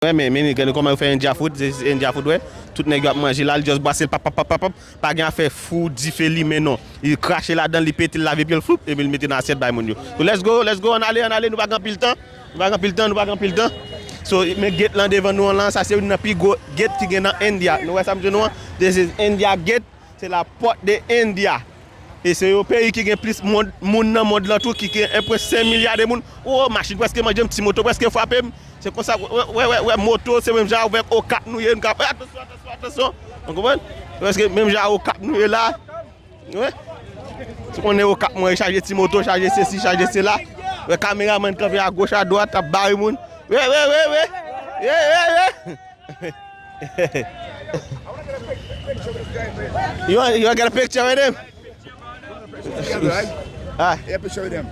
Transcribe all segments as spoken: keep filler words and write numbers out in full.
Wè, men, men, men, gade kòman yo fè India food, se, se India food, wè. Tout nèg yo ap manje la, li just brase l, pap, pap, pap, pap, pap. Pa gen afè fou, dife limen, non. Li krache ladan, li pete, li lave pye l, floup, epi li mete nan asyèt bay moun yo. So, let's go, let's go, ann ale, ann ale, nou pa gen anpil tan. Nou pa gen anpil tan, nou pa gen anpil tan. So, men gate lan devan nou an lan, sa se youn nan pi gwo gate ki gen nan India. Nou wè sa m di nou an? This is India Gate, se la porte de India. E se yon peyi ki gen plis moun, moun nan mond lan tou, ki gen en pwen senk milya de moun. O, machin prèske manje m, ti moto prèske frape m. Se konsa, wè, wè, wè, wè, moto, se menm jan avèk Okap nou ye, nou ka, atansyon, atansyon, atansyon. Ou konprann? Prèske menm jan Okap nou ye la. Wè. Ou konnen Okap mwen, chaje ti moto, chaje sesi, chaje sela. Wè, kameramann kanpe agoch, adwat, ap bare moun. Wè, wè, wè, wè. Wè, wè, wè. You want, you want to get a picture with him? Ah. Yeah, picture with them.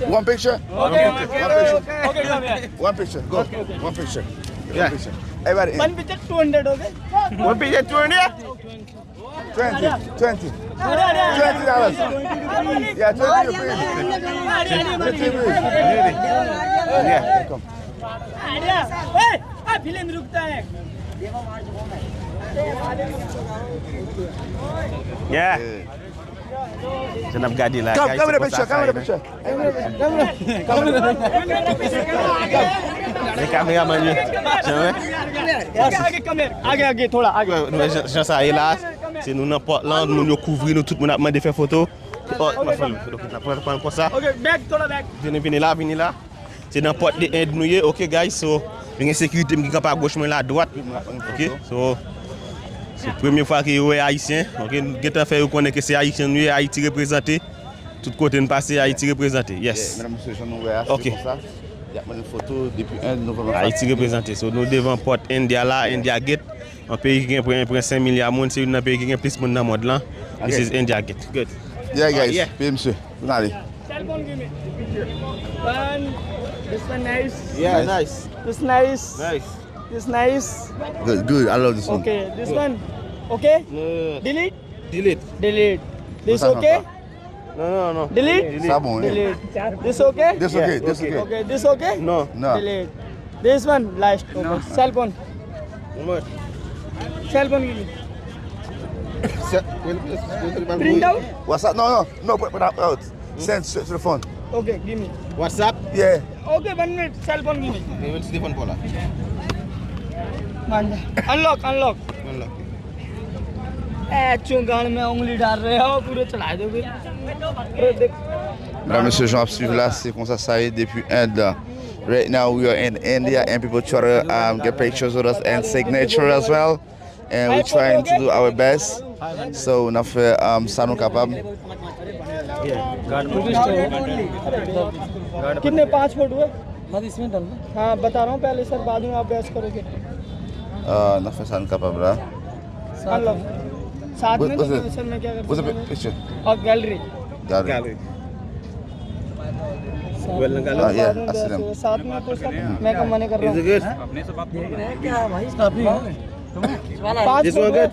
One picture? Okay, okay, okay, okay, come here. One picture. Go. One picture. Yeah. One picture. Everybody in. One picture, two hundred, okay? One picture, two hundred? Twenty, twenty. Twenty dollars. Yeah, twenty rupees. Twenty rupees. Yeah, come. Yeah. Jan n ap gade la, guys, se konsa sa ye, man. Kamera, kamera, kamera. Men kameramann yo. Jan, wè. Age, age, kamera. Age, age, tola, age. Wè, nou wè jan, jan sa ye la. Se nou nan pòt lan, moun yo kouvri nou, tout moun ap mande fè foto. Oh, m ap fè l, ok, n ap pran, pran konsa. Ok, bag, tola bag. Vini, vini la, vini la. Se nan pòt de End nou ye, ok, guys, so, nou gen sekirite m ki kanpe agoch mwen la, dwat. Ok, so, se premye fwa ke yo wè Ayisyen, ok, nou gentan fè yo konnen ke se Ayisyen nou ye, Ayiti reprezante. Tout kote n pase, Ayiti reprezante, yes. Yeah, medam, mesye, jan nou wè a, se konsa. Y ap mande foto depi End, nou vrèman fatige. Ayiti reprezante, so, nou devan pòt India la, India Gate. Yon peyi ki gen pwen, pwen senk milya moun, se youn nan peyi ki gen plis moun nan mond lan. This is India Gate. Good. Yeah, guys, peye misye. Nou ale. Cell phone, give me. One. This one nice. Yeah, nice. This nice. Nice. This nice. Good, good. I love this one. Okay, this one. Okay? No, no, no. Delete? Delete. Delete. This okay? Non, non, non. Delete? Sa bon, wi. Delete. This okay? This okay, this okay. Okay, this okay? Non. Non. Delete. This one, last. Okay. Cell phone. Cell phone give me. Print out? WhatsApp? No, no, no, print out. Send straight to the phone. Okay, give me. WhatsApp? Yeah. Okay, one minute, cell phone give me. Mwen telefòn pa w la. Manda. Unlock, unlock. Unlock. Eh, chunga, me ongli dal rahe ho, pure chala doge. Medam, mesye, jan w ap swiv la, se konsa sa ye depi End. Right now, we are in India, and people try to, um, get pictures with us and signature as well. And we trying to do our best. So, n ap fè, um, sa nou kapab. कितने? पाँच फोटो है। हाँ, तो इसमें डाल दो। हाँ, बता रहा हूँ पहले सर, बाद में आप बहस करोगे। Uh, n ap fè sa nou kapab la. Unlock. साथ में तो सर, मैं क्या कर सकता हूँ? Picture. और gallery. Gallery. Gallery. Well, nan galè. Ah, yeah, I see them. साथ में तो सर, मैं कम मना कर रहा हूँ। Is it good? पाँच फोटो है।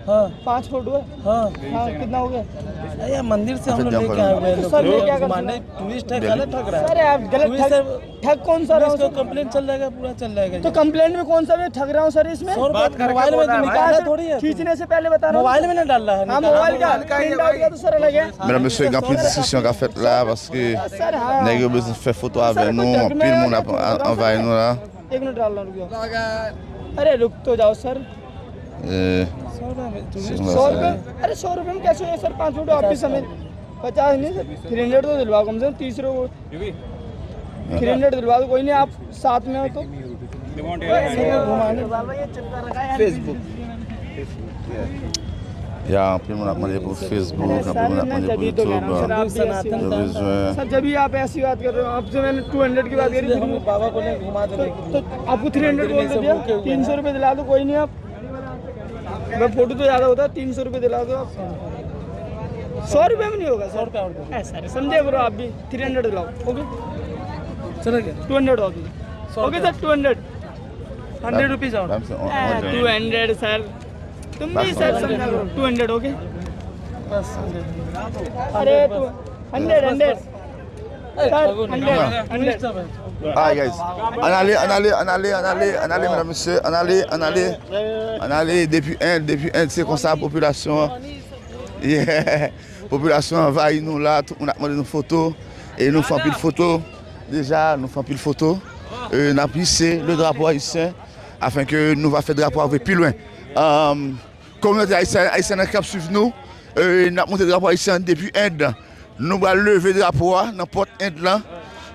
हाँ। पाँच फोटो है। हाँ। हाँ, कितना हो गया? अरे यार, मंदिर से हम लोग लेके आए हुए हैं। तो सर, ये क्या कर सकते हैं? टूरिस्ट है, गलत ठग रहा है। अरे, आप गलत ठग, ठग कौन सा रहा हूँ सर? कंप्लेंट चल जाएगा, पूरा चल जाएगा। तो कंप्लेंट में कौन सा मैं ठग रहा हूँ सर इसमें? सौ रुपए मोबाइल में तो निकालना थोड़ी है। खींचने से पहले बता रहा हूँ। मोबाइल में ना डाल रहा है, हाँ, निकालना मोबाइल का, प्रिंट आउट का तो सर अलग है। Medam, mesye, gen anpil diskisyon k ap fèt la, paske nèg yo bezwen fè foto avè nou, anpil moun ap anvayi nou la. एक मिनट डाल रहा हूँ, रुक जाओ। अरे रुक तो जाओ सर। Eh, सौ रुपये? अरे सौ रुपये में कैसे हो सर? पाँच मिनट आप भी समय, पचास नहीं सर, थ्री हंड्रेड तो दिलवाओ कम से कम, तीस रुपये। थ्री हंड्रेड दिलवा दो, कोई नहीं, आप साथ में हो तो। Facebook. Ya, anpil moun ap mande pou Facebook, anpil moun ap mande pou YouTube. Yo bezwen. Sir, जब भी आप ऐसी बात कर रहे हो, आपसे मैंने टू हंड्रेड की बात करी, फिर बाबा को नहीं घुमा देने। तो आपको थ्री हंड्रेड बोल के दिया, तीन सौ रुपये दिला दो, कोई नहीं, आप मैं फोटो तो ज्यादा होता है, तीन सौ रुपये दिला दो आप। सौ रुपये में नहीं होगा सर। सौ रुपये और दो। ऐसा नहीं समझे करो आप भी, थ्री हंड्रेड दिलाओ। ओके, चलो क्या? टू हंड्रेड और दो। Okay sir, two hundred. Hundred rupees और। टू हंड्रेड सर, तुम भी सर समझा करो। Two hundred, okay. बस हंड्रेड। अरे, two hundred, hundred. Alright, guys. Ann ale, ann ale, ann ale, ann ale, ann ale, medam, mesye. Ann ale, ann ale. Ann ale, depi End, depi End, se konsa popilasyon an. Yeah. Popilasyon anvayi nou la, tout moun ap mande nou foto. E nou fè anpil foto. Deja, nou fè anpil foto. E n ap hisse le drapo ayisyen, afin ke nou va fè drapo a voye pi lwen. Um, Kominote ayisyen, ayisyen nan k ap swiv nou, e, n ap monte drapo ayisyen an depi End. Nou pral leve drapo a nan pòt End lan.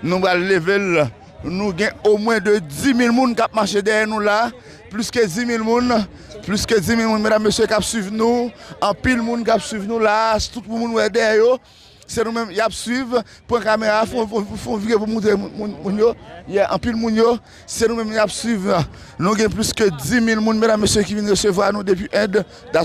Nou pral leve l. Nou gen omwen de dis mil moun k ap mache dèyè nou la. Plis ke dis mil moun. Plis ke dis mil moun, medam, mesye, k ap swiv nou. Anpil moun k ap swiv nou la. Tout moun wè dèyè yo. Se nou menm y ap swiv. Pran kamera, fè yon, fè yon, fè yon vire pou montre moun, moun, moun yo. Yeah, anpil moun yo. Se nou menm y ap swiv. Nou gen plis ke dis mil moun, medam, mesye, ki vin resevwa nou depi End. That's